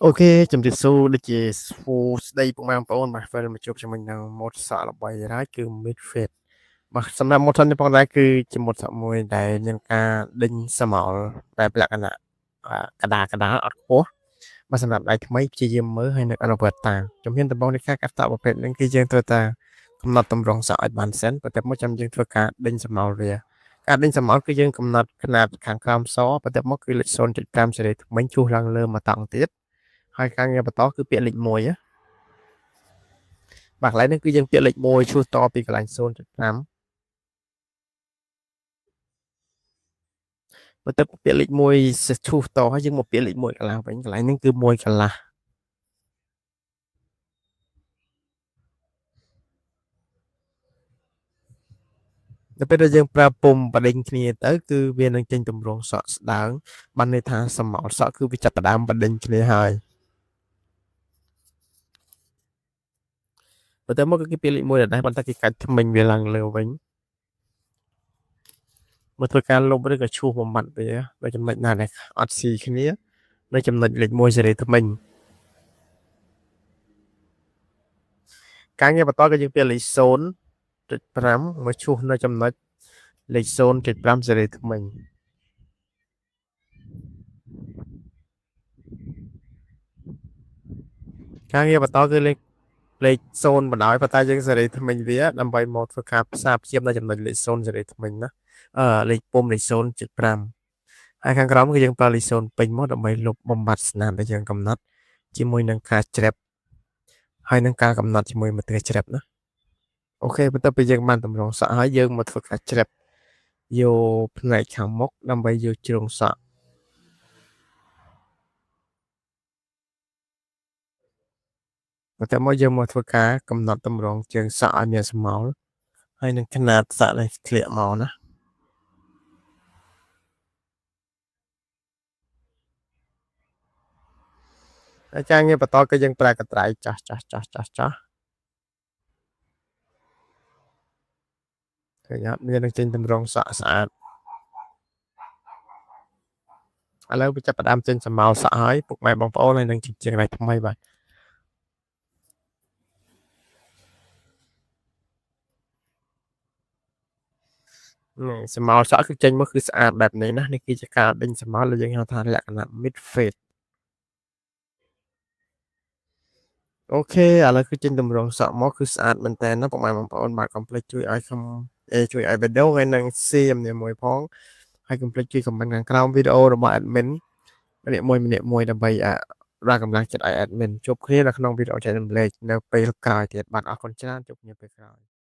OK ជំរាបសួរដូចជាសួស្តីពុកម៉ែបងប្អូនបាទវិលមកជួបជាមួយនឹងម៉ូតសក់ល្បីហើយគឺ Mid Fit បាទសម្រាប់ម៉ូតសក់នេះផងដែរគឺជាម៉ូតសក់មួយដែលមានការដេញស្រមោលបែបលក្ខណៈកដាលកដាលអត់ខ្ពស់បាទសម្រាប់ដៃថ្មីព្យាយាមមើលហើយនឹងអនុវត្តតាមជំហានដំបូងនៃការកាត់សក់ប្រភេទនេះគឺយើងត្រូវតែកំណត់ទម្រង់សក់ឲ្យបានសិនបន្ទាប់មកចាំយើងធ្វើការដេញស្រមោលវាការដេញស្រមោលគឺយើងកំណត់ຂະຫນាតខាងក្រោមសបន្ទាប់មកគឺលេខ 0.5 សេរីថ្មិញជួសឡើងលើមួយតង់ទៀតហើយការងារបន្តគឺពាក្យលេខ1ណាបាទកន្លែងនេះគឺយើងពាក្យលេខ1ជួសតពីកន្លែង 0.5 បន្ទាប់ពាក្យលេខ1ឈូសតហើយយើងមកពាក្យលេខ1កន្លះវិញកន្លែងនេះគឺ1កន្លះនៅពេលដែលយើងប្រើពុំបដិញគ្នាទៅគឺវានឹងចេញទម្រង់សក់ស្ដើងបានន័យថាសមោលសក់គឺវាចាប់ផ្ដើមបដិញគ្នាហើយបន្ទាប់មកគឺគេពាក្យលេខ1ដដែលប៉ុន្តែគេកាច់ថ្មិញវាឡើងលើវិញមកធ្វើការលុបឬក៏ឈូសបំបត្តិវាដោយចំណុចណាដែលអត់ស៊ីគ្នានៅចំណុចលេខ1សេរីថ្មិញការងារបន្តគឺយើងពាក្យលេខ 0.5 មកឈូសនៅចំណុចលេខ 0.5 សេរីថ្មិញការងារបន្តគឺលេខ0បណ្ដោយប៉ុន្តែយើងសេរីថ្មិញវាដើម្បីមកធ្វើការផ្សារភ្ជាប់នៅចំណុចលេខ0សេរីថ្មិញណាលេខពុំលេខ 0.5 ហើយខាងក្រោមគឺយើងប្រើលេខ0ពេញមកដើម្បីលុបបំបត្តិស្នាមដែលយើងកំណត់ជាមួយនឹងការជ្រាបហើយនឹងការកំណត់ជាមួយមន្ត្រីជ្រាបណាអូខេបន្ទាប់ពីយើងបានតម្រង់សក់ហើយយើងមកធ្វើការជ្រាបយកផ្នែកខាងមុខដើម្បីយកជ្រុងសក់បន្ទាប់មកយើងមកធ្វើការកំណត់តម្រង់ជើងសក់ឲ្យមានស្មោលហើយនឹងຂະຫນាតសក់ដែលធ្លាក់មកណាហើយការងារបន្តគឺយើងប្រើកត្រៃចាស់ចាស់ចាស់ចាស់ចាស់ឃើញអត់មាននឹងចេញតម្រង់សក់ស្អាតឥឡូវវាចាប់ផ្ដើមចេញស្រមោលសក់ហើយពុកម៉ែបងប្អូនហើយនឹងជាងដៃថ្មីបាទនេះស្រមោលសក់គឺចេញមកគឺស្អាតបែបនេះណានេះគឺជាការដេញស្រមោលដែលយើងហៅថាលក្ខណៈ mid fade អូខេឥឡូវគឺចេញតម្រង់សក់មកគឺស្អាតមែនតើណាពុកម៉ែបងប្អូនបាទកុំភ្លេចជួយឲ្យខ្ញុំជួយឲ្យវីដេអូហើយនឹង share ម្នាក់មួយផងហើយកុំភ្លេចជួយ comment ខាងក្រោមវីដេអូរបស់ admin ម្នាក់មួយម្នាក់មួយដើម្បីផ្ដល់កម្លាំងចិត្តឲ្យ admin ជួបគ្នានៅក្នុងវីដេអូចែករំលែកនៅពេលក្រោយទៀតបាទអរគុណច្រើនជួបគ្នាពេលក្រោយ។